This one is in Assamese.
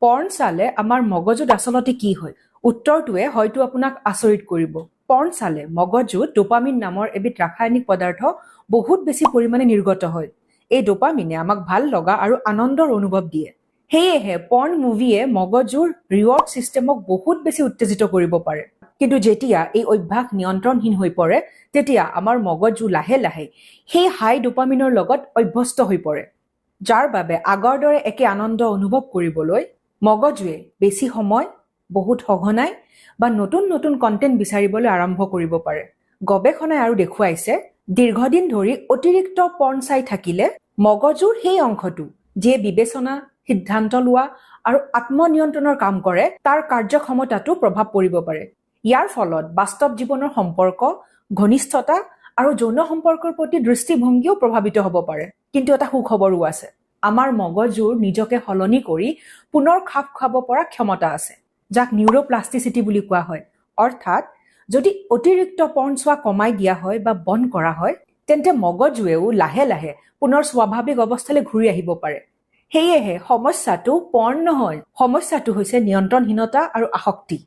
পৰ্ণ চালে আমাৰ মগজুত আচলতে কি হয়? উত্তৰটোৱে হয়তো আপোনাক আচৰিত কৰিব। পৰ্ণ চালে মগজুত ডোপামিন নামৰ এবিধ ৰাসায়নিক পদাৰ্থ বহুত বেছি পৰিমাণে নিৰ্গত হয়। এই ডোপামিনে আমাক ভাল লগা আৰু আনন্দৰ অনুভৱ দিয়ে। সেয়েহে পৰ্ণ মুভিয়ে মগজুৰ ৰিৱাৰ্ড চিষ্টেমক বহুত বেছি উত্তেজিত কৰিব পাৰে। কিন্তু যেতিয়া এই অভ্যাস নিয়ন্ত্ৰণহীন হৈ পৰে, তেতিয়া আমাৰ মগজু লাহে লাহে সেই হাই ডোপামিনৰ লগত অভ্যস্ত হৈ পৰে, যাৰ বাবে আগৰ দৰে একে আনন্দ অনুভৱ কৰিবলৈ মগজুৱে বেছি সময়, বহুত সঘনাই বা নতুন নতুন কণ্টেণ্ট বিচাৰিবলৈ আৰম্ভ কৰিব পাৰে। গৱেষণাই আৰু দেখুৱাইছে, দীৰ্ঘদিন ধৰি অতিৰিক্ত পৰ্ণ চাই থাকিলে মগজুৰ সেই অংশটো, যিয়ে বিবেচনা, সিদ্ধান্ত লোৱা আৰু আত্মনিয়ন্ত্ৰণৰ কাম কৰে, তাৰ কাৰ্যক্ষমতাতো প্ৰভাৱ পৰিব পাৰে। ইয়াৰ ফলত বাস্তৱ জীৱনৰ সম্পৰ্ক, ঘনিষ্ঠতা আৰু যৌন সম্পৰ্কৰ প্ৰতি দৃষ্টিভংগীও প্ৰভাৱিত হ'ব পাৰে। কিন্তু এটা সুখবৰো আছে। আমাৰ মগজুৰ নিজকে সলনি কৰি পুনৰ খাপ খুৱাব পৰা ক্ষমতা আছে, যাক নিউৰ'প্লাষ্টিচিটি বুলি কোৱা হয়। অৰ্থাৎ যদি অতিৰিক্ত পৰ্ণ চোৱা কমাই দিয়া হয় বা বন্ধ কৰা হয়, তেন্তে মগজুৱেও লাহে লাহে পুনৰ স্বাভাৱিক অৱস্থালৈ ঘূৰি আহিব পাৰে। সেয়েহে সমস্যাটো পৰ্ণ নহয়, সমস্যাটো হৈছে নিয়ন্ত্ৰণহীনতা আৰু আসক্তি।